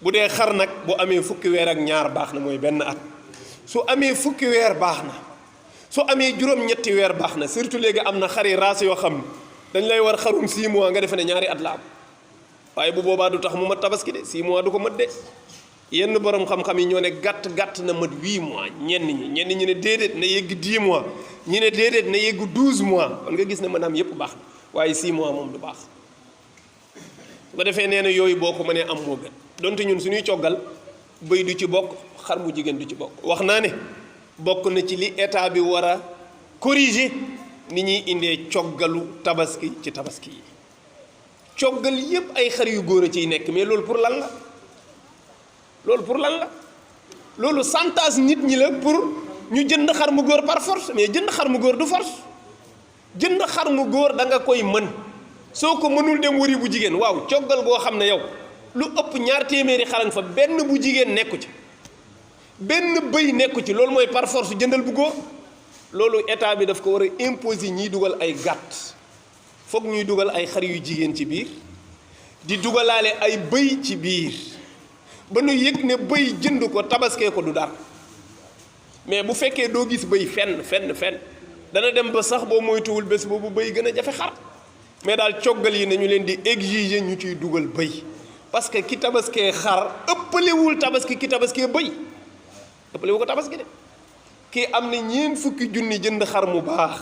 bu dee xar nag bu amee fukki weer ak ñaar baax na mooy benn at su amee fukki weer baax na su amee juróom-ñetti weer baax na surtout léegi am na xari race yoo xam ne dañ lay war xarum 6 mois nga defe ne ñaari at la am waaye bu boobaa du tax mu mat tabaski de 6 mois du ko mat de yenn borom xam-xam yi ñoo ne gàtt na mat 8 mois ñenn ñi ne déedéet na yegg 10 mois ñi ne déedéet na yegg 12 mois kon nga gis ne maanaam yépp baax na waaye 6 mois moom du baax bu ko defee nee na yooyu boo ko mënee am moo gën donte ñun suñuy coggal bëy du ci bokk xar mu jigéen du ci bokk wax naa ne bokk na ci li état bi war a corriger ni ñuy indee coggalu tabaski ci tabaski yi coggal yépp ay xar yu góor a ciy nekk mais loolu pour lan la loolu santaas nit ñi la pour ñu jënd xar mu góor par force mais jënd xar mu góor du force jënd xar mu góor da nga koy mën soo ko mënul dem wëri bu jigéen waaw coggal goo xam ne yow lu ëpp 2 téeméeri xaran fa benn bu jigéen nekku ci benn bëy nekku ci loolu mooy par force jëndal bu góor loolu état bi daf ko war a imposer ñiy dugal ay gàtt foog ñuy dugal ay xar yu jigéen ci biir di dugalaale ay bëy ci biir ba nu yëg ne bëy jënd ko tabaskee ko du dara mais bu fekkee doo gis bëy fenn dana dem ba sax boo moytuwul bés boobu bëy gën a jafe xar mais daal coggal yi nañu leen di exiger ñu ciy dugal bëy parce que ki tabaskee xar ëppalewul tabaski ki tabaskee bëy ëppalewu ko tabaski de kii am na ñeent fukki junni jënd xar mu baax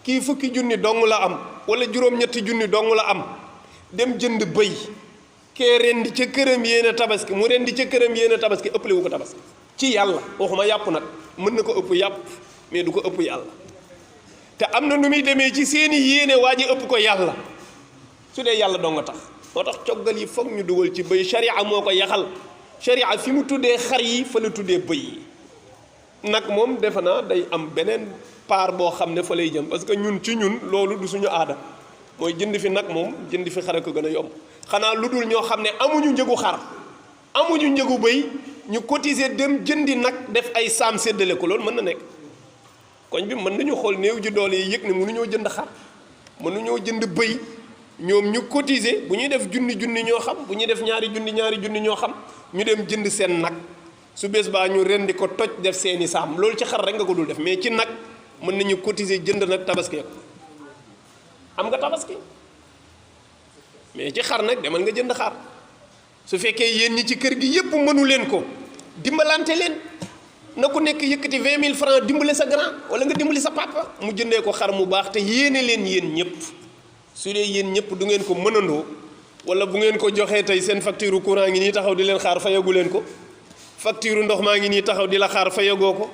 kii fukki junni dong la am wala juróom-ñetti junni dong la am dem jënd bëy kee rendi ca këram yéen a tabaski mu rendi ca këram yéen a tabaski ëppalewu ko tabaski ci yàlla waxuma yàpp nag mën na ko ëpp yàpp mais du ko ëpp yàlla te am na nu muy demee ci seeni yéene waa ji ëpp ko yàlla su dee yàlla dong nga tax moo tax coggal yi foog ñu dugal ci bëy sharia moo ko yaxal sharia fi mu tuddee xar yi fa la tuddee bëy yi nag moom defe naa day am beneen paar boo xam ne fa lay jëm parce que ñun ci ñun loolu du suñu aada mooy jënd fi nag moom jënd fi xar ko gën a yomb xanaa lu dul ñoo xam ne amuñu njëgu xar amuñu njëgu bëy ñu cotiser dem jëndi nag def ay saam séddale ko loolu mën na nekk koñ bi mën nañu xool néew ji doole yi yëg ne mënuñoo jënd xar mënuñoo jënd bëy ñoom ñu cotiser bu ñuy def junni ñoo xam bu ñuy def ñaari junni ñoo xam ñu dem jënd seen nag su bés baa ñu rendi ko toj def seeni saam loolu ci xar rek nga ko dul def mais ci nag mën nañu cotiser jënd nag tabaski ko am nga tabaski mais ci xar nag demal nga jënd xar su fekkee yéen ñi ci kër gi yépp mënu leen ko dimbalante leen na ku nekk yëkkati 20 000 francs dimbale sa grand wala nga dimbali sa papa mu jëndee ko xar mu baax te yéene leen yéen ñëpp su dee yéen ñëpp du ngeen ko mënandoo wala bu ngeen ko joxee tey seen facture courant ngi nii taxaw di leen xaar fayagu leen ko facture ndox maa ngi nii taxaw di la xaar fayagoo ko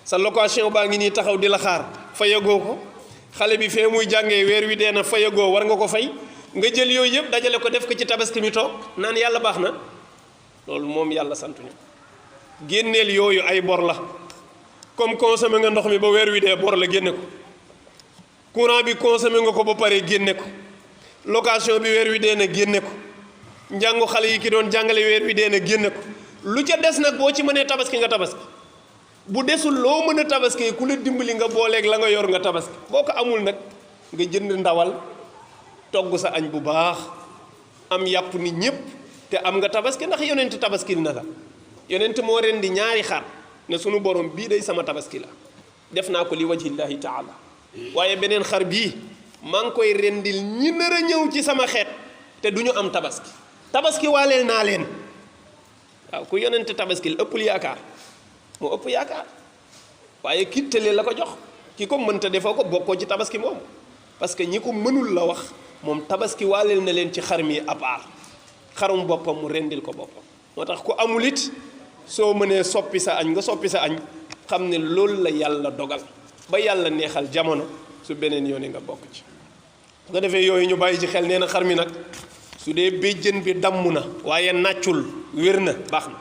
sa location baa ngi nii taxaw di la xaar fayagoo ko xale bi fee muy jàngee weer wi dee na fayagoo war nga ko fay nga jël yooyu yëpp dajale ko def ko ci tabaski mi toog naan yàlla baax na loolu moom yàlla santuñu génneel yooyu ay bor la comme consommé nga ndox mi ba weer wi dee bor la génne ko courant bi consommé nga ko ba pare génne ko location bi weer wi dee na génne ko njàngu xale yi ki doon jàngale weer wi dee na génne ko lu ca des nag boo ci mënee tabaski nga tabaski bu desul loo mën a tabaski ku la dimbali nga booleeg la nga yor nga tabaski boo ko amul nag nga jënd ndawal togg sa añ bu baax am yàpp nit ñépp te am nga tabaski ndax yonent tabaski na la yonent moo rendi ñaari xar ne sunu borom bii day sama tabaski la def naa ko li wajhillahi taala waaye beneen xar bii maa ngi koy rendil ñi nar a ñëw ci sama xeet te du ñu am tabaski waaleel naa leen waaw ku yonent tabaski ëppul yaakaar moo ëpp yaakaar waaye kittale la ko jox ki ko mënta defoo ko bokkoo ci tabaski moom parce que ñi ko mënul la wax moom tabaski waaleel na leen ci xar mi à part xarum boppam mu rendil ko boppam moo tax ku amul it soo mënee soppi sa añ nga soppi sa añ xam ne loolu la yàlla dogal ba yàlla neexal jamono su beneen yoon nga bokk ci bu ko defee yooyu ñu bàyyi ci xel nee na xar mi nag su dee béjjën bi damm na waaye nàccul wér na baax na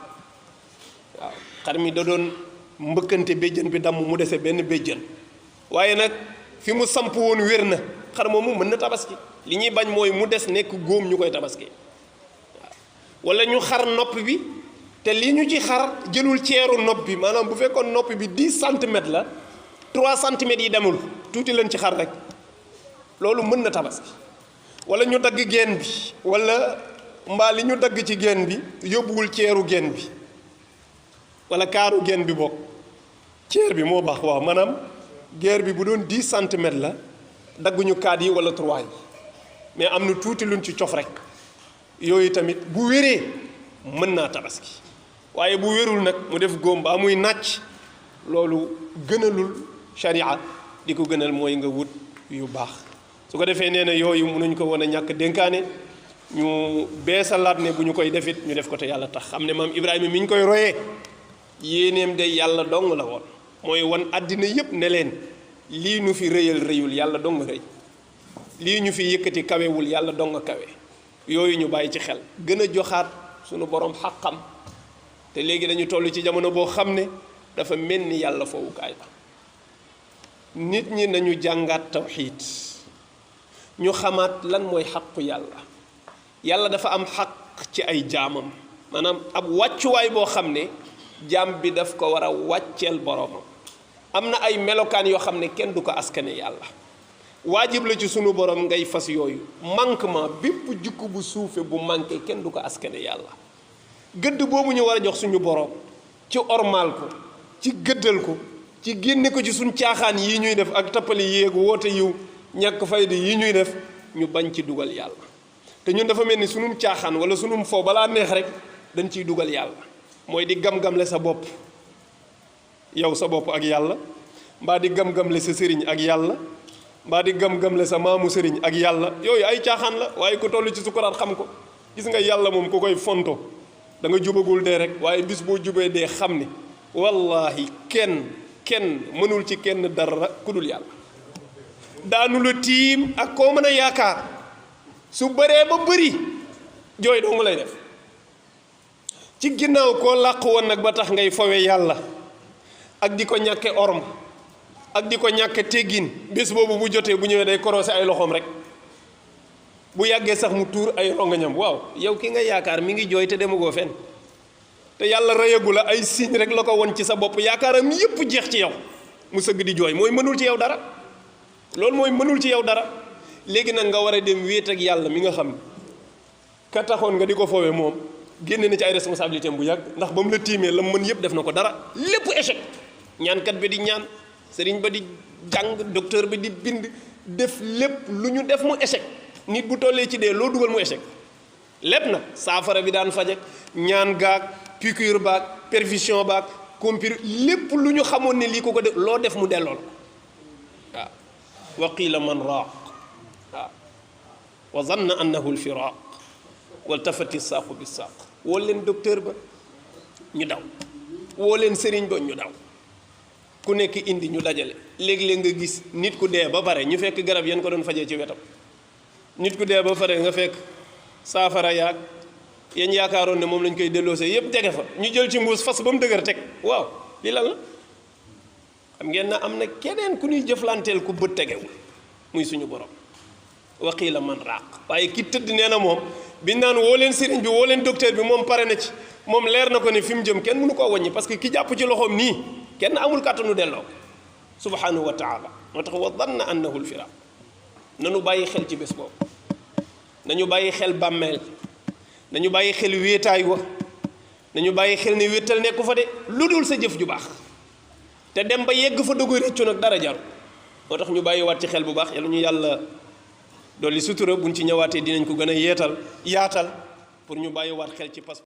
waaw xar mi da doon mbëkkante béjjën bi damm mu dese benn béjjën waaye nag fi mu samp woon wér na xar moomu mën na tabaski li ñuy bañ mooy mu des nekk góom ñu koy tabaski waaw wala ñu xar nopp bi te li ñu ci xar jëlul ceeru nopp bi maanaam bu fekkoon nopp bi 10 centimètres la 3 centimètres yi demul tuuti leen ci xar rek loolu mën na tabaski wala ñu dagg geen bi wala mbaa li ñu dagg ci geen bi yóbbuwul ceeru geen bi wala kaaru geen bi bokk ceer bi moo baax waaw maanaam geer bi bu doon 10 centimètres la dagguñu kaat yi wala 3 yi mais am na tuuti luñ ci cof rek yooyu tamit bu wéree mën naa tabaski waaye bu wérul nag mu def góom ba muy nàcc loolu gënalul sharia di ko gënal mooy nga wut yu baax su ko defee nee na yooyu mënuñ ko woon a ñàkk dénkaane ñu beesalaat ne bu ñu koy defit ñu def ko te yàlla tax xam ne maam Ibrahima mi ñu koy royee yéeneem de yàlla dong la woon mooy wan àddina yépp ne leen lii ñu fi rëyal rëyul yàlla dong rëy lii ñu fi yëkkati kawewul yàlla dong kawe yooyu ñu bàyyi ci xel gën a joxaat sunu borom xàqam te léegi dañu toll ci jamono boo xam ne dafa mel ni yàlla foowukaay la nit ñi nañu jàngaat tawxiid ñu xamaat lan mooy xaqu yàlla yàlla dafa am xaq ci ay jaamam maanaam ab wàccuwaay boo xam ne jaam bi daf ko war a wàcceel boroomam am na ay melokaan yoo xam ne kenn du ko askane yàlla waajib la ci sunu borom ngay fas yooyu manquement bépp jukku bu suufe bu manqué kenn du ko askane yàlla gëdd boobu ñu war a jox suñu borom ci ormal ko ci gëddal ko ci génne ko ci suñ caaxaan yi ñuy def ak tappali yéegu woote yiw ñàkk fayda yi ñuy def ñu bañ ci dugal yàlla te ñun dafa mel ni sunum caaxaan wala sunum foo balaa neex rek dañ ciy dugal yàlla mooy di gam-gamle sa bopp yow sa bopp ak yàlla mbaa di gam-gamle sa sëriñ ak yàlla mbaa di gam-gamle sa maamu sëriñ ak yàlla yooyu ay caaxaan la waaye ku toll ci sukuraat xam ko gis nga yàlla moom ku koy fonto da nga jubagul dee rek waaye bis boo jubee dee xam ne wallahi kenn mënul ci kenn dara ku dul yàlla daanu la tiim ak koo mën a yaakaar su bëree ba bëri jooy doo nga lay def ci ginnaaw koo làq woon nag ba tax ngay fowe yàlla ak di ko ñàkke orm ak di ko ñàkke teggin bés boobu bu jotee bu ñëwee day korosé ay loxoom rek bu yàggee sax mu tuur ay rongañam waaw yow ki nga yaakaar mi ngi jooy te demagoo fenn te yàlla reyagu la ay signe rek la ko won ci sa bopp yaakaaram yépp jeex ci yow mu sëgg di jooy mooy mënul ci yow dara loolu mooy mënul ci yow dara léegi nag nga war a dem wéet ak yàlla mi nga xam ka taxoon nga di ko fowe moom génne na ci ay responsabilité bu yàgg ndax ba mu la tiimee la mën yépp def na ko dara lépp échec ñaankat bi di ñaan sëriñ ba di jàng docteur bi di bind def lépp lu ñu def mu échec nit bu tollee ci dee loo dugal mu échec lépp nag saafara bi daan fajek ñaan gaag piqûre baag perfusion baag comprimé lépp lu ñu xamoon ne lii ko def loo def mu delloo la waaw wa qiila man raaq waaw wa zanna annahu lfiraaq waltafati saaqu bi saaq woo leen docteur ba ñu daw woo leen sëriñ ba ñu daw ku nekk indi ñu dajale léeg-léeg nga gis nit ku dee ba pare ñu fekk garab yéen ko doon fajee ci wetam nit ku dee ba pare nga fekk saafara yaag yéen yaakaaroon ne moom lañ koy delloosee yépp tege fa ñu jël ci mbuus fas ba mu dëgër teg waaw lii lan la xam ngeen na am na keneen ku ñuy jëflanteel ku bët tegewul muy suñu borom waqiila man raaq waaye ki tëdd nee na moom biñ naan woo leen sëriñ bi woo leen docteur bi moom pare na ci moom leer na ko ne fi mu jëm kenn mënu koo wàññi parce que ki jàpp ci loxoom nii kenn amul kàttanu delloo subhanahu wa taala moo tax wa danna annahu lfiraaq nanu bàyyi xel ci bés boobu nañu bàyyi xel bàmmeel nañu bàyyi xel wéetaay wa nañu bàyyi xel ne wéetal nekku fa de lu dul sa jëf ju baax te dem ba yegg fa dogoy réccu nag dara jaru moo tax ñu bàyyi waat ci xel bu baax yàlla ñu yàlla dolli sutura buñ ci ñëwaatee dinañ ko gën a yaatal pour ñu bàyyi waat xel ci pas